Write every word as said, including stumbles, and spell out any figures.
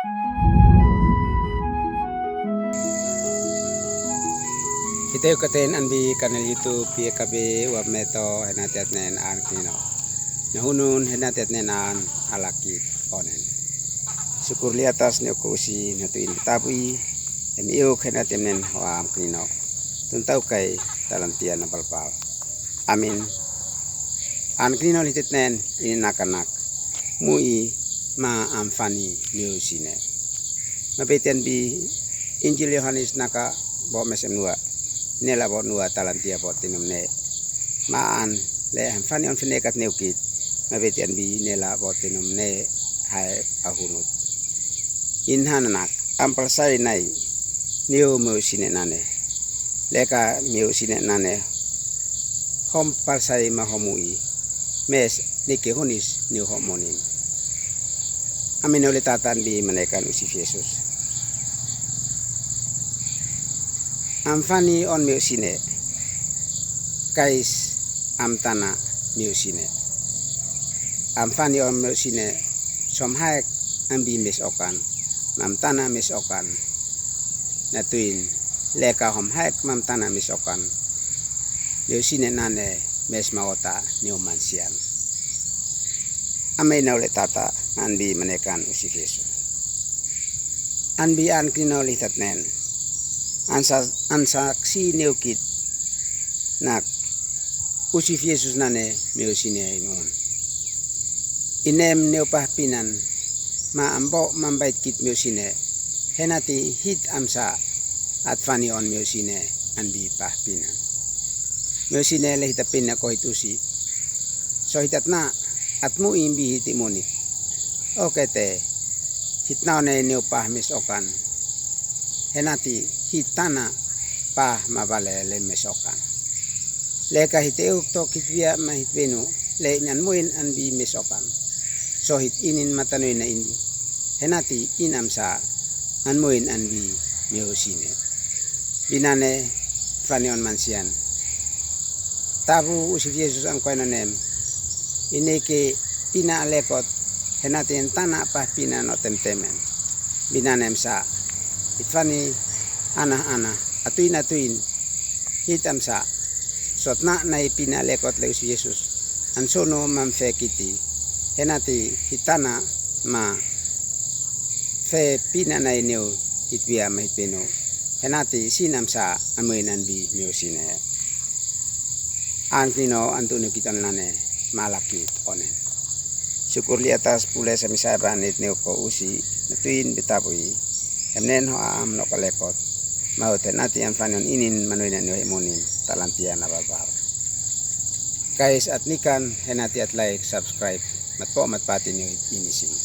Hiteuk katen anbi kanel YouTube pie kabe wa meto henate atnen an kinino. Na hunun henate atnen an alakit onen. Sukur liatas ni ukusi na tuin bitapui. Em iuk henate men wa am kinino. Tuntau kai talantia na palpal. Amin. An kinino litetnen ini nakanak. Mui ma am fani miu sine. Mabetian bi Injil Yohanes naka bo mesem nua. Nela bo nua talantia bo tinum ne. Ma an le am fani on fene kat neukit. Mabetian bi nela bo tinum ne hai ahunut. Inhananak. Am palsai nai niu miu sine nane. Leka miu sine nane. Hom palsai ma homui. Mes nike hunis niu homonin. Amine ule tatan bi manekan usi Yesus. Am fani on miu sine. Kais am tana miu sine. Am fani on miu sine. Som haek am bi mes okan. Mam tana mes okan. Na tuin leka hom haek mam tana mes okan. Leu sine nane mes ma ota niu mansian. Amei na ule tata anbi manekan usi Yesus. Anbi an kinino litatnen. Ansa, ansa ksi niu kit. Nak usi Yesus nane miu sine inun. Inem niu pahpinan ma ambo mambait kit miu sine. Henati hit amsa at fani on miu sine anbi pahpinan. Miu sine le hita pina ko hit usi. So hitat na at mu imbi hiti muni. Okete hit na one niu pah mes okan. Henati hit tana pah ma vale le mes okan. Leka hite uk to kit via ma hit venu le nyan muin anbi mes okan. So hit inin matanui na inin. Henati inam sa an muin anbi miu sine. Binane fani on mansian. Tabu usi Yesus an koino nem. Inike pina alekot henati en tana pah pina no temtemen. Binanem sa. Hit fani ana ana. Atuin atuin. Hitam sa. Sot na nai pina alekot le usi Yesus. An sono mam fe kiti. Henati hit tana ma fe pina nai niu hit via ma hit pinu. Henati sinam sa an muin anbi miu sine. An kinino an tunu kiton lane malakit onen. Sukur liatas pule sa misai banit niu ko usi na tuin bitapui. Emnen ho am no kalekot. Mau te nati am fani on inin manuina niu imunin talantia na balbal. Kais at nikan henati at like, subscribe, mat po mat pati niu inising.